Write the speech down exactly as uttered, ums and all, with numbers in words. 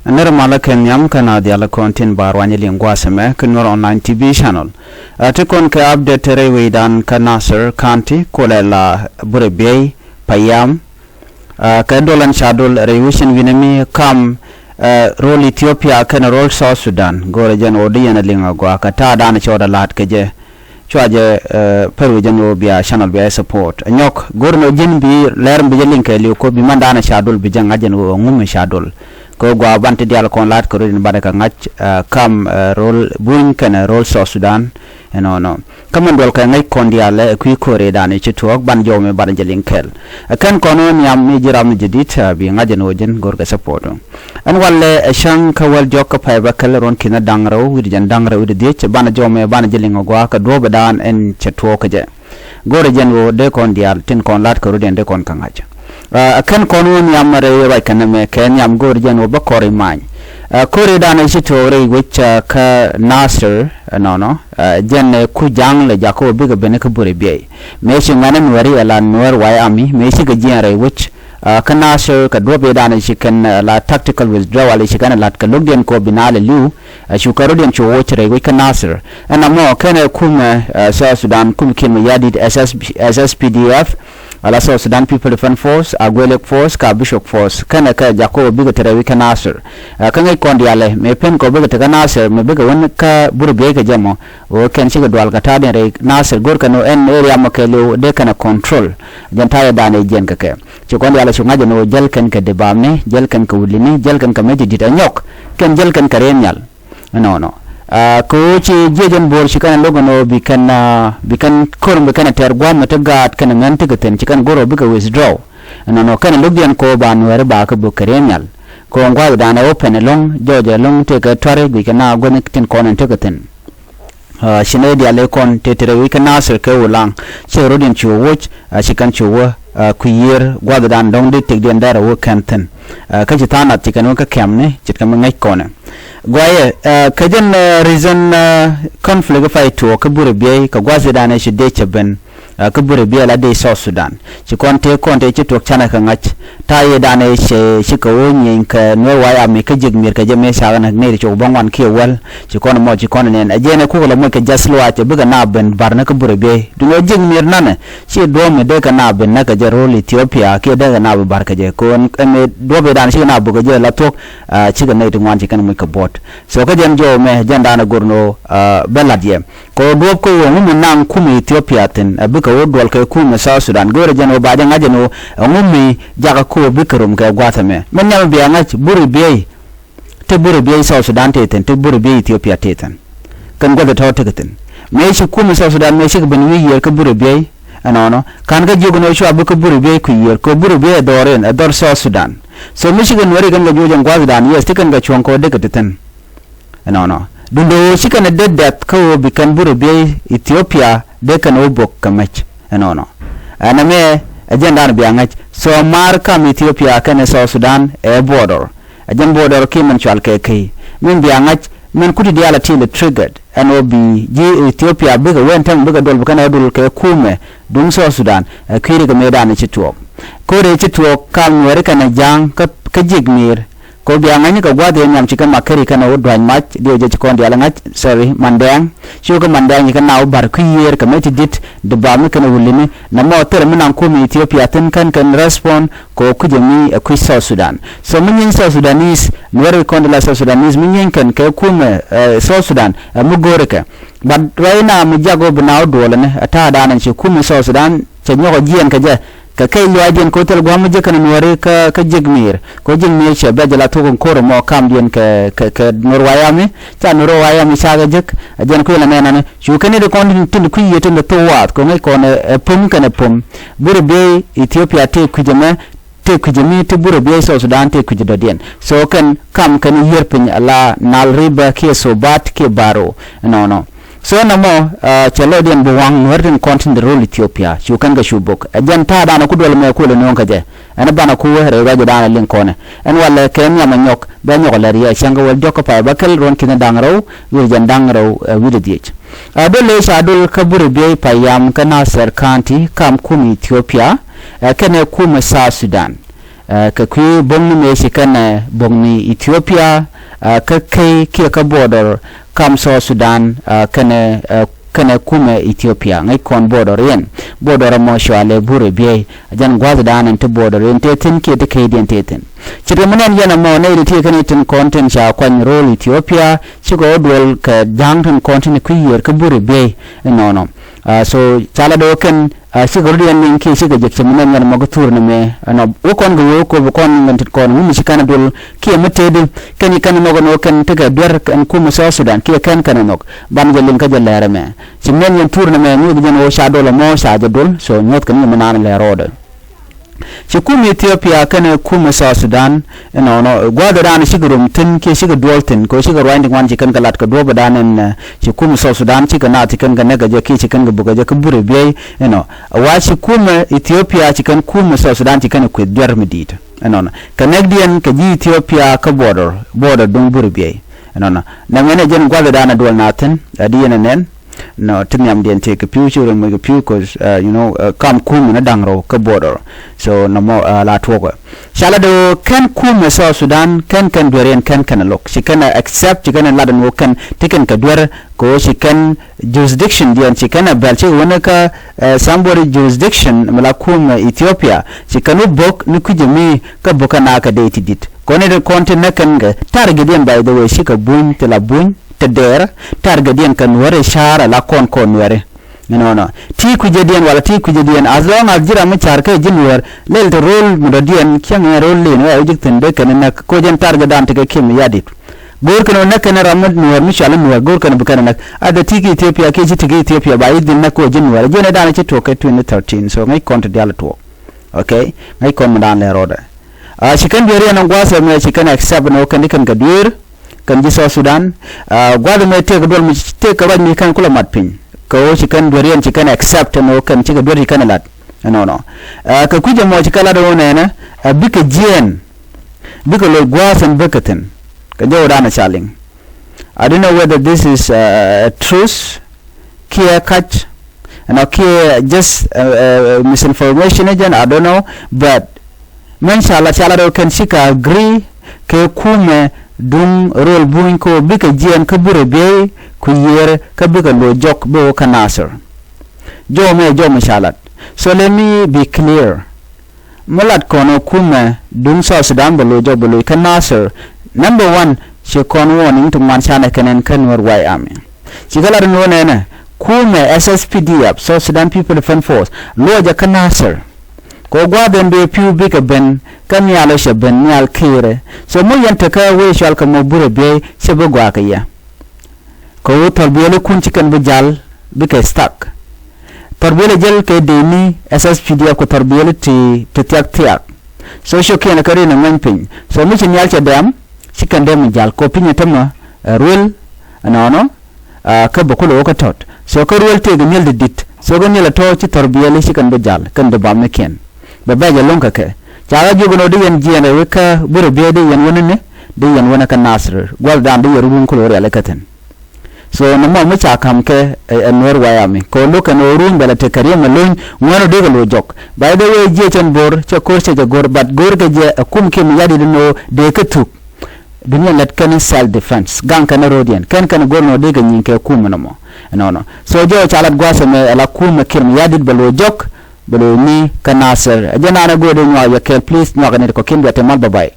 Nɛr malä kɛ nhiam kä na dhial kɔn tin ba ruany liŋ gua̱a̱th ɛmɛ kä Nuer Online T V channel. Ɛ ti kɔn kɛ update rɛy wecdan kä Nasir County, kolɛ la Burɛ Biey, Payam. Ɛ kɛ duɔl ɛn ca dol rɛy wecin wi̱nɛ mi kam, ɛ, rol Ethiopia kɛnɛ rol South Sudan. Go̱rɛ jɛn ɣöö di yɛn a liŋ a gɔaa kɛ ta̱a̱ dan cɔɔd a la̱t kɛ jɛ. Cua jɛ, ɛ, pär wi̱c jɛn ɣöö bia channel bia support. Ɛ nyɔk, go̱r nɔ ji̱n bi lɛr bi jɛ liŋ kɛ liw kɔ bi man danɛ ca dol bi jɛ ŋa̱c jɛn ɣöö ŋum ca dol. Kɛ gua ban ti dial kɔn la̱t kɛ rol in ban kɛ ŋa̱c, ɛ, kam, ɛ, rol Buny kɛnɛ rol South Sudan. Ɛnɔnɔ. Kä min duɔl kɛ ŋäc kɔn dial ɛ kui̱ ko̱ri dan i̱ ci tuɔɔk ban jɔw mi ban jɛ liŋ kɛl. Ɛ kɛn kɔn wä nhiam mi ji̱ ram mi jɛ dit, ɛ, bi ŋa̱c jɛn ɣöö jɛn go̱r kɛ support. Ɛn walɛ ɛ cäŋ kä wäl jɔk kä pay bä kɛl ruɔ̱n ki̱n da̱ŋ rɛw wi̱cdɛ jiɛn da̱ŋ rɛw wi̱cdɛ dhiec banɛ jɔw mɛ banɛ jɛ liŋ a gua̱a̱ kɛ duɔ̱ɔ̱pdan ɛn cɛ tuɔɔk kɛ jɛ. Go̱rɛ jɛn ɣöö dee kɔn diaal tin kɔn la̱t kɛ rut ɛn dee kɔn kä ŋa̱c. Ɛ kɛn kɔn wä nhiam rɛy ruac kɛn ɛmɛ kɛ nhiam go̱rɛ jɛn ɣöö bä kɔr i̱ many. Ɛ ko̱ridan ɛ ci tuɔɔk rɛy wec, ɛ, kä Nasir, ɛ, nɔnɔ, ɛ, jɛn ɛ ku ja̱ŋ lɛ jakä ɣöö bikɛ ben kä Burɛ Biey. Mëë ci ŋuɛ̈ni Nuɛ̈ri ɛ la Nuɛ̈r White Army mëë cikɛ jiɛɛn rɛy wec, ɛ, kä Nasir kɛ duɔ̱p i̱dan ci kɛn, ɛ, la tactical withdrawal ci kɛn ɛ la̱t kɛ lo̱kdiɛn kɛ ɣöö bi nal ɛ li̱w, ɛ, cu kɛ rɔ̱diɛn cu woc rɛy wec kä Nasir. Ɛn amɔ kɛnɛ kumɛ, ɛ, South Sudan kum kiɛn mɛ yadit S S P, S S P D F, ala South Sudan People Defense Force, Agwelek Force, ka Bishop Force, kɛnɛ kɛ jakä ɣöö bikɛ te rɛy wec kä Nasir. Ɛ, kä ŋäc kɔn dialɛ mɛ pen kɔ bikɛ te kä Nasir mɛ bikɛ wän kä Burɛ Biey kɛ jɛ mɔ. Ɣöö kɛn cikɛ dual kɛ ta̱a̱diɛn rɛy Nasir go̱rkɛ ni ɛn area mɔ kɛɛliw dee kɛnɛ control. Jɛn ta̱a̱ yɛ danɛ jiɛn kɛ kɛ. Ci kɔn dialɛ cu ŋa̱c ɛn ɣöö jäl kɛn kɛ dibamni, jäl kɛn kɛ wulini, jäl kɛn kɛ mec ti di̱t ɛ nyɔk. Kɛn jäl kɛn kɛ rɛy nhial. Ɛnɔnɔ. Aa, kɛ ɣöö ci jiec ɛn bo̱o̱r ci kɛn ɛ lo̱k ɛn ɣöö bi kɛn, aa, bi kɛn ko̱r bi kɛn ɛ tɛr gua̱a̱th mi te gaat kɛn ɛ mɛn tekɛ thi̱n ci kɛn go̱r ɣöö bikɛ withdraw. Ɛnɔnɔ kɛn ɛ lo̱kdiɛn kɛ ɣöö ba Nuɛ̈ri ba kɛ bök kɛ rɛy nhial. Kɛ ɣöö gua̱a̱thdan ɛ open ɛlɔ̱ŋ, jɔɔc ɛlɔ̱ŋ tëëkɛ tua̱ri guic kɛ na guänh tin kɔn ɛn tekɛ thi̱n. Aa, ci nɛy diaal ëë kɔn te te rɛy wec kä Nasir kɛ Ulaŋ, ci rɔ̱diɛn ci wä woc, aa, ci kɛn ci wä, aa, kui̱ yiër gua̱thdan dɔ̱ŋ di tëkdiɛn dɛr ɛ wä kɛn thi̱n. Aa, kä ci tha̱a̱ŋ nath ci kɛn wä kä kɛmni, ce̱tkɛ mi ŋäc kɔnɛ. Guayɛ, aa, kɛ jɛn, aa, recent, aa, conflict pay tuɔɔk kä Burɛ Biey, kɛ gua̱thdan ëë ci dee cɛ ben, aa, kä Burɛ Biey la dee South Sudan. Ci kɔn tëë kɔn tëë ci tuɔɔk canɛ kɛ ŋa̱c. Ta̱a̱ yɛ danɛ cɛ cikɛ ɣöö nyieny kɛ Nuɛ̈r White Army kä jiäk mi̱i̱r kɛ jɛ mëë cakɛ näk nɛy ti cok bäŋuan kiɛ wäl. Ci kɔn mɔ ci kɔn nɛn. Ɛ jɛn ɛ kukɛ lɛ moc kɛ ja̱th luaac ɛ bikɛ na ben ba̱r ni kä Burɛ Biey. Duundɛ jiäk mi̱i̱r nanɛ. Ci duɔ̱ɔ̱p mi dee kɛ na ben nä kɛ jɛ ro̱l Ethiopia kiɛ dee kɛ na bi ba̱r kɛ jɛ. Kɛ ɣöö ɛn ɛ duɔ̱ɔ̱p ɛ danɛ cikɛ na bök kɛ jɛ la thuɔ̱k, aa, cikɛ nɛy ti ŋuan ci kɛn moc kɛ buɔ̱t. So kä jɛn jɔw mɛ jɛn danɛ go̱r ni ɣöö, aa, bä la̱t yɛ. Kɛ ɣöö duɔ̱ɔ̱p kä ɣöö ŋu mi naŋ kumɛ Ethiopia thi̱n, ɛ bikɛ wä duɔl kɛ kumɛ South Sudan. Go̱o̱rɛ jɛn ɣöö ba jɛ ŋa̱c ɛn ɣöö, ɛ ŋu mi jakä ko̱o̱p bikɛ rom kɛ gua̱a̱th ɛmɛ. Min nhiam bia ŋa̱c, Burɛ Biey. Te Burɛ Biey South Sudan te thi̱n, te Burɛ Biey Ethiopia te thi̱n. Kɛn gua̱th ɛ tɔ̱ tekɛ thi̱n. Mëë ci kumɛ South Sudan, mëë cikɛ ben wi̱i̱ yiër kä Burɛ Biey, ɛnɔnɔ. Ka̱n kä jiök ɛn ɣöö cua bi kä Burɛ Biey kui̱ yiër, kɛ ɣöö Burɛ Biey ɛ dhɔr in, ɛ dhɔr South Sudan. So mi cikɛ Nuɛ̈ri kɛn kɛ juɔc ɛn gua̱a̱thdan, yes, ti kɛn kɛ cuɔ̱ŋ kɛ ɣöö dekɛ te thi̱n. Ɛnɔnɔ. Duundɛ ɣöö ci kɛn ɛ det dɛth kä ɣöö bi kɛn Burɛ Biey Ethiopia dee kɛn ɣöö bök kɛ mec. Ɛnɔnɔ. Ɛn ɛmɛ ɛ jɛn dan bia ŋäc. So maar kam Ethiopia kɛnɛ South Sudan ɛ border. Ɛ jɛn border kiɛ min cual kɛ key. Min bia ŋäc, min kuti diaal a ti lɛ triggered. Ɛn ɣöö bi ji̱ Ethiopia bikɛ wen tɛm bikɛ duɔl bi kɛn ɛ duɔl kɛ kumɛ duŋ South Sudan. Ɛ kui̱ri kɛ mëë dan ci tuɔɔk. Ko̱rɛ ci tuɔɔk kam Nuɛ̈ri kɛnɛ ja̱a̱ŋ kä, kä jiäk mi̱i̱r. Kɛ ɣöö bia ŋa̱cni kɛ gua̱a̱th ëë nhiam ci kɛ Makeri kɛnɛ wä dua̱ny mac, diɛw jɛ ci kɔn diaal ŋa̱c, sorry, Mandɛɛŋ. Ci wä kä Mandɛɛŋ ci kɛ na wä ba̱r kui̱ yiër kɛ mec ti di̱t, di ba̱a̱m mi kɛnɛ wulini, nɛmɔ thilɛ mi naŋ kumɛ Ethiopia thi̱n kɛn kɛn respond, kɛ ɣöö kui̱c ɛmi ɛ kui̱c South Sudan. So mi nyieeny South Sudanese, Nuɛ̈ri kɔn di la South Sudanese, mi nyieeny kɛn kɛ kumɛ, ɛ, South Sudan, ɛ mi go̱o̱rɛ kɛ. But right now, mi jak ɣöö bi na wä duɔlɛ ni, ɛ ta̱a̱ da̱a̱n ɛn ci kumɛ South Sudan, cɛ nyɔk ɛ jiɛɛn kɛ jɛ, kɛ kɛc luaacdiɛn kɛ ɣöö thil gua̱a̱m mi jek kɛn Nuɛ̈ri kä, kä jiäk mi̱i̱r. Kɛ ɣöö jiäk mi̱i̱r cɛ bɛ jɛ la thok in ko̱r ɛmɔ kamdiɛn kɛ, kɛ, kɛ Nuɛ̈r White Army, ca Nuɛ̈r White Army cakɛ jek, ɛ jɛn kuilɛ nɛn nani. Cu kɛn ni di kɔn tin, tin kui̱ yiëë tin di thok waath, kɛ ŋäc kɔn ɛ, ɛ pom kɛnɛ pom. Burɛ Biey Ethiopia tëë kui̱c ɛmɛ, tëë kui̱c ɛmi ti Burɛ Biey South Sudan tëë kui̱c dɔ̱diɛn. So kɛn kam kɛn yiër piny ala Nile River kiɛ Sobat kiɛ Baro. Ɛnɔnɔ. So nɛmɔ, aa, cɛ lɔcdiɛn bi waŋ Nuɛ̈r tin kɔn tin di ro̱l Ethiopia. Cu kɛn kɛ cu bök. Ɛ jɛn ta̱a̱ danɛ ku duɔl mɛ kulɛ nööŋ kɛ jɛ. Ɛn banɛ ku wä rɛy ruacɛ danɛ liŋ kɔnɛ. Ɛn walɛ kɛ nhiam ɛ nyɔk, bɛ nyɔk ɛ lɛr yɛ cäŋ kɛ wäl diɔ̱k kä pay bä kɛl ruɔ̱n ki̱n da̱ŋ rɛw, wi̱r jɛn da̱ŋ rɛw, ɛ wi̱r dhiec. Ɛ dol lɛ ca dol kä Burɛ Biey Payam kä Nasir County, kam kum Ethiopia, ɛ kɛnɛ kum South Sudan. Ɛ, kɛ kui̱ bo̱ŋni mëë ci kɛnɛ bo̱ŋni Ethiopia, ɛ, kä key kiɛ kä border kam South Sudan, ɛ, kɛnɛ, ɛ, kɛnɛ kumɛ Ethiopia ŋäc kɔn border yɛn. Border ɛmɔ cɔalɛ Bure Biey. Jɛn gua̱thdan ɛn ti border yɛn tëë thi̱n kiɛ ti keydiɛn tëë thi̱n. Ci ri mi nɛn yɛn ɛmɔ nɛy ti ti kɛn itin kɔn tin ca kuany ro̱o̱l Ethiopia, cikɛ wä duɔl kɛ ja̱a̱ŋ tin kɔn tin kui̱ yiër kä Bure Biey inɔnɔ. Ɛ, so ca la do̱ kɛn, ɛ, cikɛ rut yɛn liŋ kiɛ cikɛ jek cɛ mi nɛn yɛn ɛmɔ kä thur ni mɛ ɛnɔ. Wä kɔn kɛ wee wä kop kɔn liŋ kɛn tit kɔn wuni ci kɛn a duɔl kiɛ mi tëëdi kɛn i̱ kɛn ɛmɔ kɛn wä kɛn tekɛ duer kɛn kumɛ South Sudan kiɛ kɛn kɛn ɛmɔ. Ban jɛ liŋ kä jɛ lɛr ɛmɛ. Ci mi nɛn yɛn thur ni mɛ nyuth jɛn wä ca duɔl ɛmɔ ca jɛ duɔl. So nyuɔth kɛn yɛ mi naan lɛr rɔɔdɛ. Ci kum Ethiopia kɛnɛ kum South Sudan inɔnɔ gua̱a̱th dan cikɛ rom thi̱n kiɛ cikɛ duɔl thi̱n kɛ cikɛ ruany ti ŋuan ci kɛn kɛ lat kɛ duɔ̱ɔ̱p dan in, ɛ, ci kum South Sudan cikɛ naath ci kɛn kɛ näk kɛ jɛ kiɛ ci kɛn kɛ buk kɛ jɛ kä Bure Biey inɔ. Wa ci kum Ethiopia ci kɛn kum South Sudan ci kɛn kueth duer mi di̱i̱t inɔnɔ. Kɛ näkdiɛn kɛ ji̱ Ethiopia kä border, border duŋ Bure Biey inɔnɔ. Nɛ ŋɛn ɛ jɛn gua̱a̱th dan ɛ duɔl naath thi̱n ɛ di yɛn ɛ nɛn. Nɔ ti nhiamdiɛn tëë kɛ pi̱w ci rɔ moc kɛ pi̱w 'cause, uh, you know, uh, kam kum ni da̱ŋ rɛw kä border. So nɔmɔ, uh, la tuɔkɛ. Ca la do̱ kɛn kum ɛ South Sudan kɛn kɛn dueriɛn kɛn kɛn ɛ lo̱k ci kɛn ɛ accept ci kɛn ɛ lat ɛn wä kɛn ti kɛn kɛ duer kɛ wä ci kɛn jurisdiction diɛn ci kɛn ɛ bɛl ci wä ni kä, uh, somebody jurisdiction mi la kum ɛ Ethiopia ci kɛn wä bok ni kui̱c ɛmi kä bok kɛn a kɛ dee ti di̱t. Kɔn i̱ kɔn ti näk kɛn kɛ target diɛn by the way cikɛ buny ti la buny ti dɛɛr target diɛn kɛ nuäri ca̱a̱r ala kɔn kɔn nuäri. Inɔnɔ ti kui̱cä diɛn wala ti kui̱cä diɛn as long as ji̱ ram mi ca̱a̱r kɛ ji̱ nuäär lɛl ti ro̱l mi dɔ̱diɛn cäŋ ɛ ro̱l lin wä ji̱ thi̱n dee kɛn näk koc ɛn target dan ti kɛ kiɛm yadit. Go̱o̱r kɛn wä näk kɛn ram mi nuäär mi cual i̱ nuäär go̱o̱r kɛn bi kɛn näk. Adɛ ti ki Ethiopia kiɛ ci ti ki Ethiopia ba i̱ dhil näk koc ji̱ nuäär jiɛn ɛ dan ci tuɔk kɛ twenty thirteen so ŋäc kɔn ti dial tuɔk. Okay, ŋäc kɔn mi dan lɛ rɔɔdɛ. Ah, ci kɛn dueeriɛn ɛn gua̱a̱th ɛmɛ ci kɛn accept ni wä kɛn di kɛn kɛ dueer kɛn ji̱ South Sudan. Ah, gua̱a̱th ɛmɛ tëëk duɔl mi tëëk kɛ ruac mi kɛn kulɛ mat piny kɛ wä ci kɛn dueeriɛn ci kɛn accept ni wä kɛn ci kɛ dueer ci kɛn lat. Ɛnɔnɔ. Ah, kɛ kui̱c ɛmɔ ci kɛ lat ɛn wä nɛnɛ, ah, bikɛ jiɛɛn bikɛ loc gua̱a̱th ɛn bäkɛ thi̱n kɛ jɔw dan ɛ ca liŋ. I don't know whether this is, uh, truth kiɛ kac ɛnɔ kiɛ just, uh, uh, misinformation jɛn, I don't know, but mɛn ca la ca la rɛw kɛn cikɛ agree kɛ kumɛ duŋ rol buny ko bikɛ jiɛn kä Bure Biey ku yiër kä bikɛ lo̱c jɔk bi wä kä Nasir. Jɔmɛ jɔmɛ ca lat. So let me be clear. Mi lat kɔn ɛ kumɛ duŋ South Sudan bɛ lo̱c jɔk bɛ lo̱c kä Nasir. Number one, ci kɔn warning ti ŋuan canɛ kɛn ɛn kä Nuer White Army. Ci kɛ lat ni wä nɛnɛ kumɛ S S P D F, South Sudan People Defense Force, luɔcɛ kä Nasir. Kɛ gua̱a̱th ɛn bɛ pi̱w bikɛ ben kä nhial ɔ cɛ ben nhial kiirɛ. So mi yɛn tekä wee cual kɛ mɔ Bure Biey cɛ bi gɔaa kɛ yɛ. Kɛ ɣöö thɔrbiɛlikun ci kɛn bi jal bikɛ stuck. Thɔrbiɛli jäl kɛ deni S S P D F kɛ thɔrbiɛli ti ti thiak thiak. So cio̱kiɛn kɛ rin ɛ ŋuany piny. So mi ci nhial cɛ dɛm ci kɛn dee mi jal kɛ piny ɛ tämɛ ɛ ruel ɛnɔnɔ. Kä bɛ kulɛ wä kä tɔt. So kä ruel tëëk nhial di dit. So kä nhial ɛ tɔ̱ ci thɔrbiɛli ci kɛn bi jal kɛn di bam ni kiɛn. Bɛ bɛc ɛlɔ̱ŋ kɛ kɛ. Ca ɣä jiök ɛn ɣöö di yɛn jiɛɛn rɛy wek kä Bure Biey di yɛn wä ni ni di yɛn wä ni kä Nasir gua̱thdan di yɛn ruun kulɛ wä rialikä thi̱n. So ni mɔ mi ca ka̱m kɛ ɛ Nuer White Army kɛ ɣöö lo̱k kɛn ɣöö ruun bɛ lɛ tekɛ riɛm ɛ lo̱ny ŋuɛ̈n ɣöö dee kɛ lo̱c jɔk. By the way jiɛc ɛn bo̱r cɛ ko̱r cɛ jɛ go̱r but go̱r kɛ jɛ ɛ kum kiɛ mi ya̱di̱t ɛn ɣöö dee kä thuk. Dunia lät kɛn self defense gaŋ kɛn ro̱diɛn kɛn kɛn go̱r nɔ dee kɛ nyiŋ kɛ kum ɛn ɔmɔ. Ɛnɔnɔ so jɛ ɔ ca lat gua̱a̱th ɛmɛ ɛ la kum ɛ kiɛm ya̱di̱t bɛ lo̱c jɔk. Bɛ lo̱c ni kä Nasir ɛ jɛ naan ɛ go̱o̱r dee nyuak yɛ kɛɛl please nyuak ɛ nɛt kɔ̱kiɛn bia te mal bye bye.